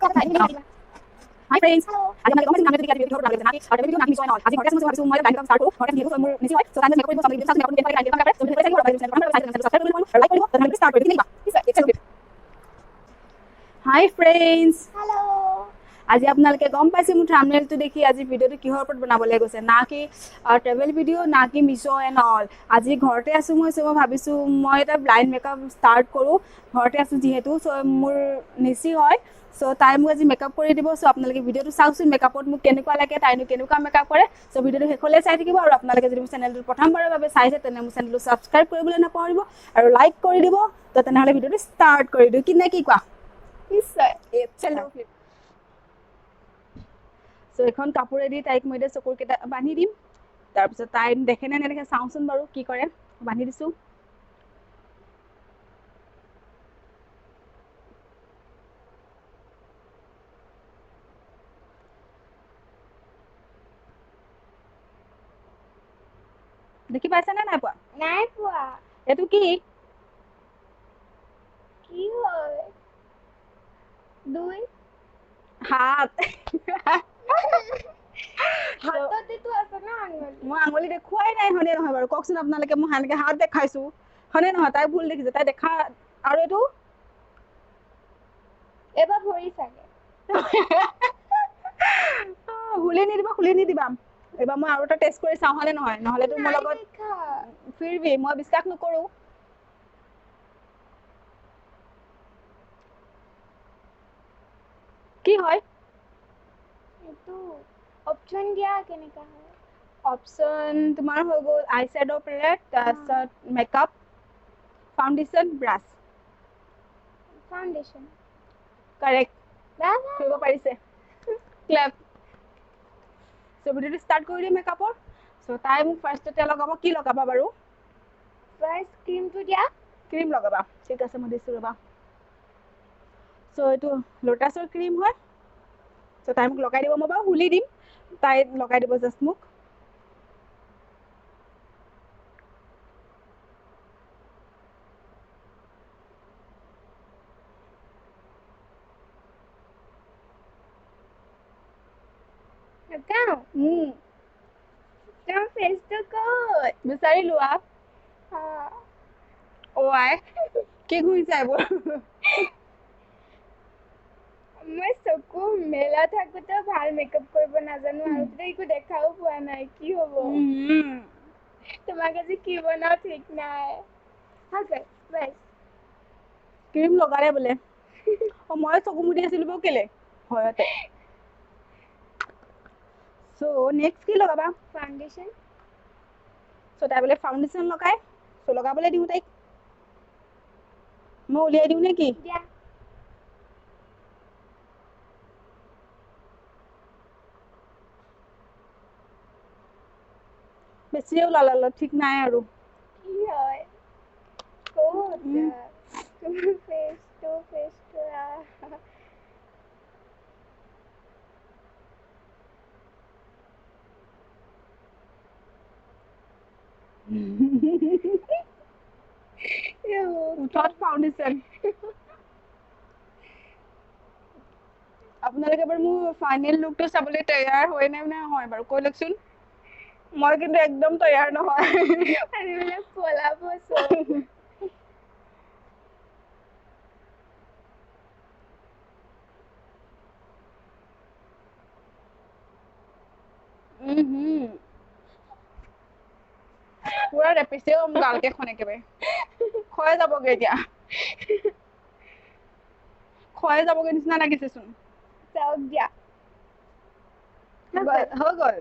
Hi friends, আজি আপোনালোকে গম পাইছে আমি যদি ভিডিঅ' বনাব লাগে আৰু ভিডিঅ' নাকি মিছ হয় আজি ঘৰতে আছো, ভাবিছো মই ব্লাইণ্ড ষ্টাৰ্ট কৰো। ঘৰতে যিহেতু মোৰ নিচি হয়, চ' তাই মেকআপ কৰিব, চাম মেকআপ কেনেকৈ কৰে, কেনেকৈ কৰে, চ' সাবস্ক্ৰাইব কৰিব, লাইক কৰিব, তেনেহ'লে ষ্টাৰ্ট কৰি দিম। হাই ফ্ৰেণ্ডছ, হেল্ল'। আজি আপোনালোকে গম পাইছে মোৰ থাম্বনেইলটো দেখি আজি ভিডিঅ'টো কিহৰ ওপৰত বনাবলৈ গৈছে, না কি ট্ৰেভেল ভিডিঅ', না কি মিছ' এণ্ড অল। আজি ঘৰতে আছোঁ মই, চ' মই ভাবিছোঁ মই এটা ব্লাইণ্ড মেকআপ ষ্টাৰ্ট কৰোঁ। ঘৰতে আছোঁ যিহেতু, চ' মোৰ নিচি হয়, চ' তাই মোক আজি মেকআপ কৰি দিব। চ' আপোনালোকে ভিডিঅ'টো চাওকচোন, মেকআপত মোক কেনেকুৱা লাগে, তাইনো কেনেকুৱা মেকআপ কৰে। চ' ভিডিঅ'টো শেষলৈ চাই থাকিব আৰু আপোনালোকে যদি মোৰ চেনেলটো প্ৰথমবাৰৰ বাবে চাইছে তেনে মোৰ চেনেলটো ছাবস্ক্ৰাইব কৰিবলৈ নাপাহৰিব আৰু লাইক কৰি দিব। তো তেনেহ'লে ভিডিঅ'টো ষ্টাৰ্ট কৰি দিওঁ কি নে কি কোৱা? নিশ্চয়। চ' এখন কাপোৰেদি তাইক মই এতিয়া চকুৰ কেইটা বান্ধি দিম, তাৰপিছত তাই দেখে নে নেদেখে চাওঁচোন বাৰু কি কৰে। বান্ধি দিছোঁ। দেখি পাইছা নে নাই পোৱা? নাই পোৱা। এইটো কি? কি হয়? দুই হাত। হাততেতো আছে ন আঙুলি। মই আঙুলি দেখুৱাই নাই, হয়নে নহয় বাৰু কওকচোন আপোনালোকে? মই সেনেকে হাত দেখাইছো হয়নে নহয়? তাই ভুল দেখিছে, তাই দেখা। আৰু এইটো এবাৰ ভৰি চাগে। খুলি নিদিবা, খুলি নিদিবা। এইবাৰ মই আৰু এটা টেষ্ট কৰি চাওঁ হয়নে নহয়, নহ'লেতো মোৰ লগত ফিৰবি, মই বিশ্বাস নকৰোঁ। কি হয় এইটো? অপশ্যন দিয়া, কেনেকা হয়? অপশ্যন তোমাৰ হৈ গ'ল আই শ্বেড' পেলেট, তাৰপিছত makeup, foundation, brush. Foundation. Correct, কৰিব পাৰিছে, ক্লেপ। চ' ভিডিঅ'টো ষ্টাৰ্ট কৰি দিম মেকআপৰ। চ' তাই মোক ফাৰ্ষ্টতে লগাব, কি লগাবা বাৰু? ফাৰ্ষ্ট ক্ৰীমটো দিয়া। ক্ৰীম লগাবা, ঠিক আছে, মই দিছোঁ ৰ'বা। চ' এইটো লোটাছৰ ক্ৰীম হয়। চ' তাই মোক লগাই দিব, মই বাৰু খুলি দিম, তাই লগাই দিব জাষ্ট মোক। লগাওঁ? তোমাৰ ফেচটো ক'ত? বিচাৰি লোৱা। অ' আই, কি ঘূৰিছা এইবোৰ? মই চকু মেলা থাকোতে ভাল মেকআপ কৰিব নাজানো আৰু তেতিয়া একো দেখাও পোৱা নাই, কি হ'ব? তোমাক আজি কি বনাও ঠিক নাই। হৈ গ'ল, বাছ। ক্ৰীম লগালে বোলে। অ' মই চকু মুদি আছিলো বাৰু কেলে ভয়তে। চ' নেক্সট কি লগাবা? ফাউণ্ডেশ্যন। চ' তাই বোলে ফাউণ্ডেশ্যন লগাই, চ' লগাবলৈ দিওঁ তাইক। মই উলিয়াই দিওঁ নে কি? দিয়া। বেছিয়ে ওলালে অলপ, ঠিক নাই আৰু। কি হয়? ক'ত তোমাৰ ফেচটো? ফেচটো ওঠত ফাউণ্ডেশ্যন। আপোনালোকে বাৰু মোৰ ফাইনেল লুকটো চাবলৈ তৈয়াৰ হয় নে নহয় বাৰু কৈ লওকচোন। মই কিন্তু একদম তৈয়াৰ নহয়। এইবিলাক পলাব চব। পুৰা ৰেপিছে অ' মোৰ গালকেইখন একেবাৰে খয়ে যাবগে, এতিয়া খয়ে যাবগে নিচিনা লাগিছেচোন। চাওক দিয়া। হৈ গ'ল।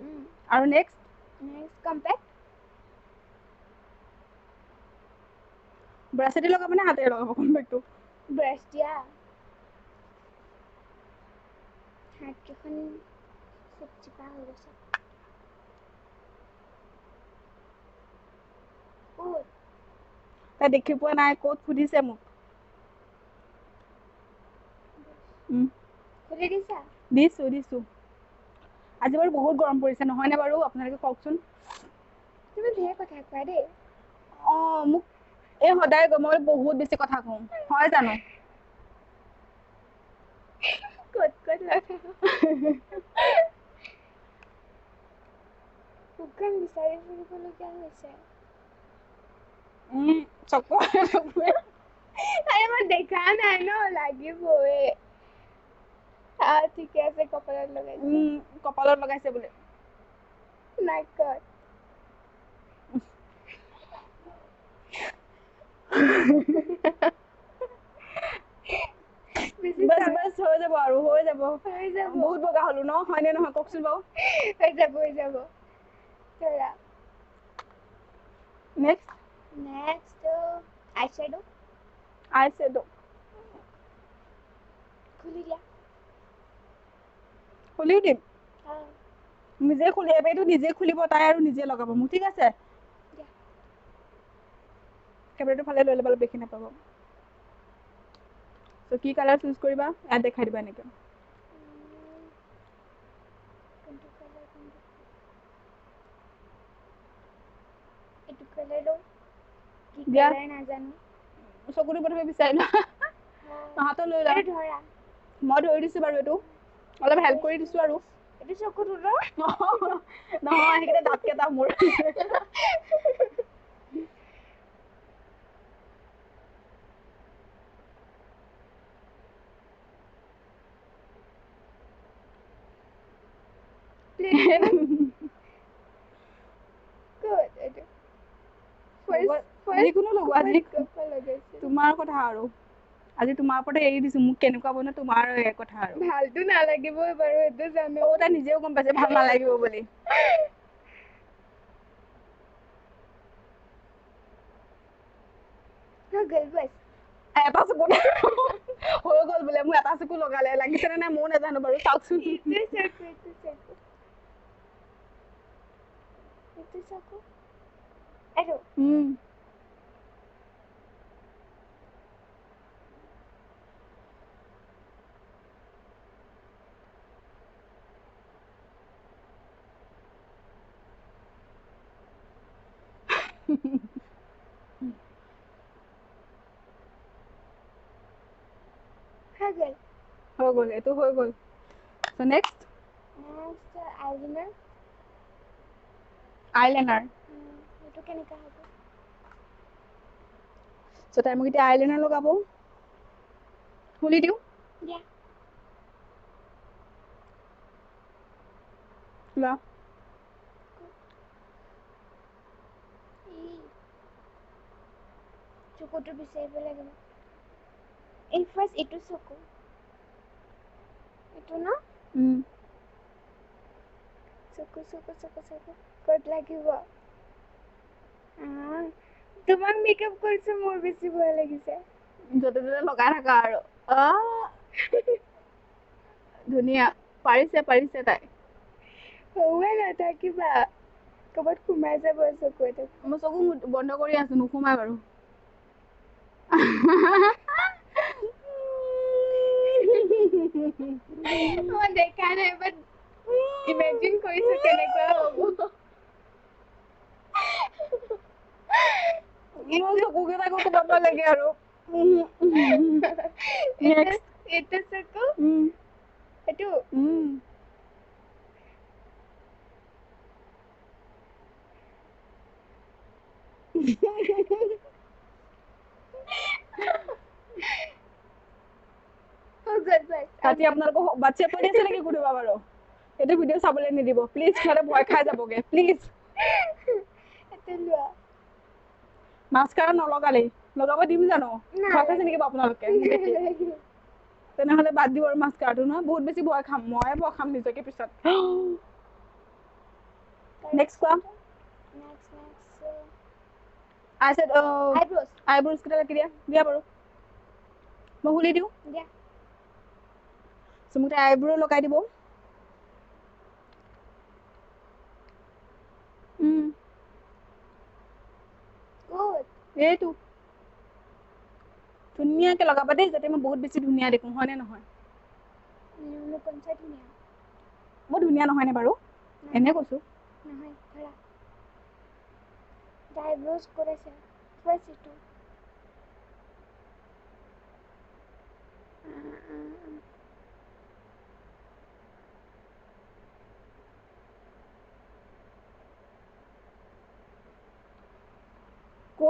আৰু নেক্সট? Next compact. ব্ৰাছেদি লগাব নে হাতেৰে লগাব কম্পেক্টটো? ব্ৰাছ দিয়া। হাতকেইখন চিপচিপা হৈ গৈছে। ক'ত? তাই দেখি পোৱা নাই, ক'ত সুধিছে মোক। খুলি দিছা? দিছোঁ দিছোঁ। আজি বাৰু বহুত গৰম পৰিছে নহয়নে বাৰু আপোনালোকে কওকচোন? তুমি ধেৰ কথা কোৱা দেই। অঁ, মোক এই সদায় মই বহুত বেছি কথা কওঁ হয় জানো? ক'ত ক'ত লগাওঁ। মুখখন বিচাৰি ফুৰিবলগীয়া হৈছে। চকু। আৰে মই দেখা নাই ন, লাগিবই। ঠিকে আছে, কপালত লগাইছে। কপালত লগাইছে বোলে। নাকত। বাছ বাছ, হৈ যাব আৰু, হৈ যাব। হৈ যাব। বহুত বগা হলো ন, হয়নে নহয় কওকচোন বাৰু? হৈ যাব, হৈ যাব। ধৰা। নেক্সট। Next eyeshadow. আইশ্বেডো। খুলি দিয়া। খুলিও দিম? নিজে খুলি, এইটো নিজে খুলিব তাই আৰু নিজে লগাব মোক, ঠিক আছে? কেমেৰাটো ফালে লৈ ল'ব, অলপ দেখি নাপাব। চ' কি কালাৰ চুজ কৰিবা ইয়াত দেখাই দিবা এনেকৈ। কোনটো কালাৰ, কোনটো? এইটো কালাৰ লওঁ। কি দিয়া। কালাৰ নাজানো। চকুটো প্ৰথমে বিচাৰি লোৱা, হাতত লৈ লোৱা। এইটো ধৰা। মই ধৰি দিছোঁ বাৰু, এইটো অলপ হেল্প কৰি দিছোঁ আৰু। এইটো চকুত ন? নহয়, সেইকেইটা দাঁতকেইটা মোৰ। ক'ত এইটো? ফাৰ্ষ্ট যিকোনো লগোৱা, যি ক'ৰ লগাইছে? তোমাৰ কথা আৰু, আজি তোমাৰ ওপৰতে এৰি দিছোঁ। মোক কেনেকুৱা বনোৱা তোমাৰ কথা আৰু। ভালতো নালাগিবই বাৰু, সেইটো জানো। অ', তাই নিজেও গম পাইছে ভাল নালাগিব বুলি। হৈ গ'ল, বাছ। এটা চকু হৈ গ'ল বোলে। মোৰ এটা চকু লগালে, লাগিছে নে নাই ময়ো নাজানো বাৰু, চাওকচোন। এইটো চকু, এইটো চকু, এইটো চকু, এইটো। হৈ গ'ল। হৈ গ'ল, এইটো হৈ গ'ল। চ' নেক্সট। Next eyeliner. Eyeliner. এইটো কেনেকুৱা হ'ব? চ' তাই মোক এতিয়া আইলাইনাৰ লগাব। খুলি দিওঁ? দিয়া। লোৱা। ই চকুটো বিচাৰিব লাগিব। এই ফাৰ্ষ্ট এইটো চকু, এইটো ন? চকু চকু চকু চকু ক'ত লাগিব? আহ, তোমাক মেকআপ কৰিছো, মোৰ বেছি ভয় লাগিছে। য'তে ত'তে লগাই থাকা আৰু। ধুনীয়া পাৰিছে, পাৰিছে তাই। সৰুৱে নাথাকিবা, ক'ৰবাত সোমাই যাব চকু এটা। মই চকু বন্ধ কৰি আছো, নোসোমাই বাৰু। মই দেখা নাই, বাট ইমেজিন কৰিছো কেনেকুৱা হ'ব। মোৰ চকুকেইটা আকৌ ক'ৰবাত লাগে আৰু। নেক্সট। এইটো চকু, এইটো। হৈ গ'ল, বাছ। ৰাতি আপোনালোকৰ বাচ্ছা পৰি আছে নেকি কোনোবা বাৰু? এইটো ভিডিঅ' চাবলৈ নিদিব প্লিজ, সিহঁতে ভয় খাই যাবগে, প্লিজ। এইটো লোৱা। মাস্কাৰা নলগালেই, লগাব দিম জানো? ভয় খাইছে নেকি বাৰু আপোনালোকে? তেনেহ'লে বাদ দিব আৰু মাস্কাৰাটো, নহয় বহুত বেছি ভয় খাম, ময়ে ভয় খাম নিজকে পিছত। নেক্সট কোৱা। Next, next. আইছেড, আইব্ৰ'জ। আইব্ৰ'জ কেইটা ৰাখি দিয়া। দিয়া বাৰু, মই খুলি দিওঁ। দিয়া। চ' মোক তাই আইব্ৰ' লগাই দিব। ক'ত? এইটো ধুনীয়াকে লগাবা দেই, যাতে মই বহুত বেছি ধুনীয়া দেখোঁ, হয়নে নহয়? মোক কোন চাই ধুনীয়া? মই ধুনীয়া নহয়নে বাৰু? এনে কৈছোঁ। নহয়, ধৰা। আইব্ৰ'জ ক'ত আছে? ফাৰ্ষ্ট এইটো।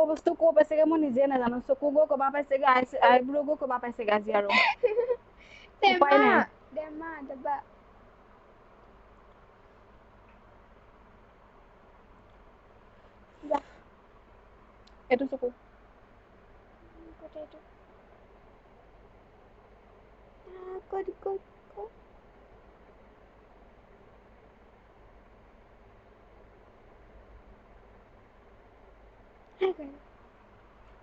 বস্তু ক'ৰ পাইছেগে মই নিজে নাজানো। চকু গৈ ক'বা পাইছেগে, আইব্ৰ গৈ ক'বা পাইছেগে আজি আৰু উপায় নাই। এইটো চকু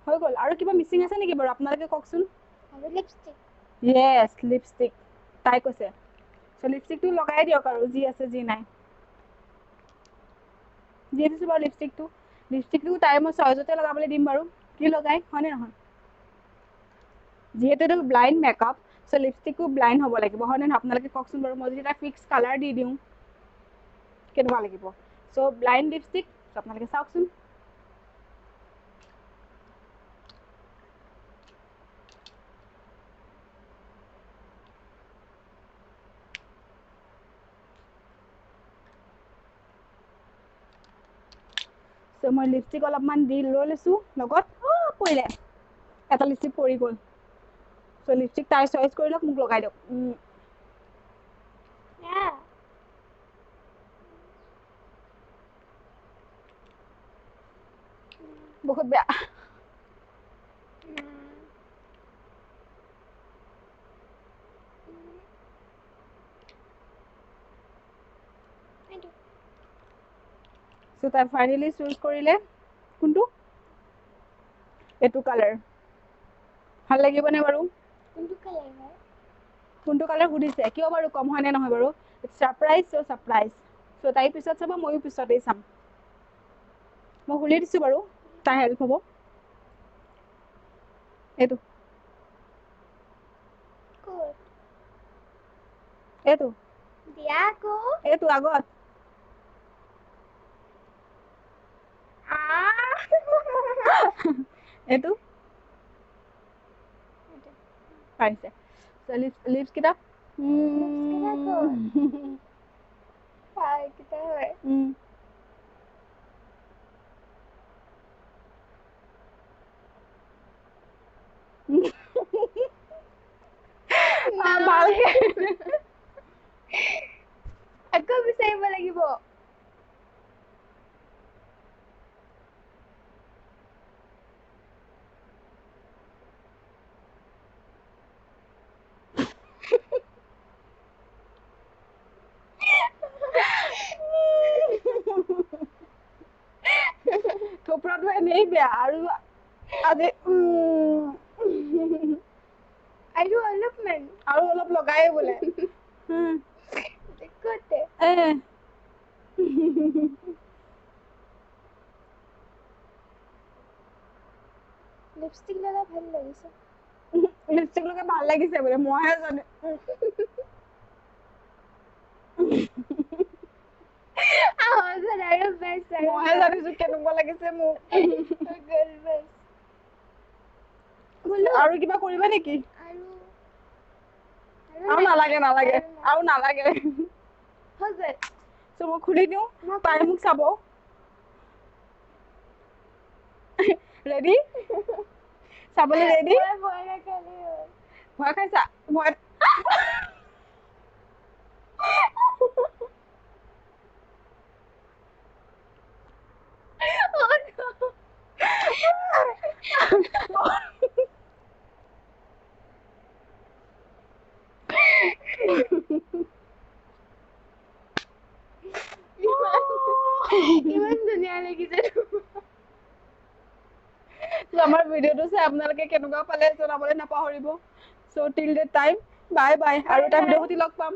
হৈ গ'ল। আৰু কিবা মিচিং আছে নেকি বাৰু আপোনালোকে কওকচোন। য়েছ, লিপষ্টিক তাই কৈছে। চ' লিপষ্টিকটো লগাই দিয়ক আৰু যি আছে যি নাই দিয়ে দিছোঁ বাৰু। লিপষ্টিকটো তাই মই চইজতে লগাবলৈ দিম বাৰু, কি লগাই হয়নে নহয়। যিহেতু এইটো ব্লাইণ্ড মেকআপ, চ' লিপষ্টিকো ব্লাইণ্ড হ'ব লাগিব হয়নে নহয় আপোনালোকে কওকচোন বাৰু। মই যদি এটা ফিক্স কালাৰ দি দিওঁ কেনেকুৱা লাগিব। চ' ব্লাইণ্ড লিপষ্টিক আপোনালোকে চাওকচোন। চ' মই লিপষ্টিক অলপমান দি লৈ লৈছোঁ লগত। অঁ, পৰিলে এটা লিপষ্টিক পৰি গ'ল। চ' লিপষ্টিক তাই চইচ কৰি লওক, মোক লগাই দিয়ক। বহুত বেয়া। চ' তাই ফাইনেলি চুজ কৰিলে কোনটো, এইটো কালাৰ। ভাল লাগিবনে বাৰু? কোনটো কালাৰ সুধিছে কিয় বাৰু, কম হয়নে নহয় বাৰু? ছাৰপ্ৰাইজ, চ' ছাৰপ্ৰাইজ। চ' তাই পিছত চাব, ময়ো পিছতেই চাম। মই খুলি দিছোঁ বাৰু, তাই হেল্প হ'ব। এইটো এইটো এইটো আগত। এইটো পাৰিছে। লিপছ কেইটা ভালকে আকৌ বিচাৰিব লাগিব। থোপৰাটো এনেই বেয়া আৰু আজি আৰু অলপমান আৰু অলপ লগাই বোলে। লিপষ্টিক লগাই ভাল লাগিছে। লিপষ্টিক লগাই ভাল লাগিছে বোলে, মইহে জানো। মইহে জানিছো কেনেকুৱা লাগিছে মোক। আৰু কিবা কৰিবা নেকি? আৰু নালাগে, নালাগে আৰু নালাগে। চ' মই খুলি দিওঁ, তাই মোক চাব। ৰেডি? চাবলৈ ৰেডি? ভয় খাইছা? ভয় ইমান ধুনীয়া লাগিছে। আমাৰ ভিডিঅ'টো চাই আপোনালোকে কেনেকুৱা পালে জনাবলৈ নাপাহৰিব। So till the time, bye bye. আৰু এটা ভিডিঅ' সৈতে লগ পাম।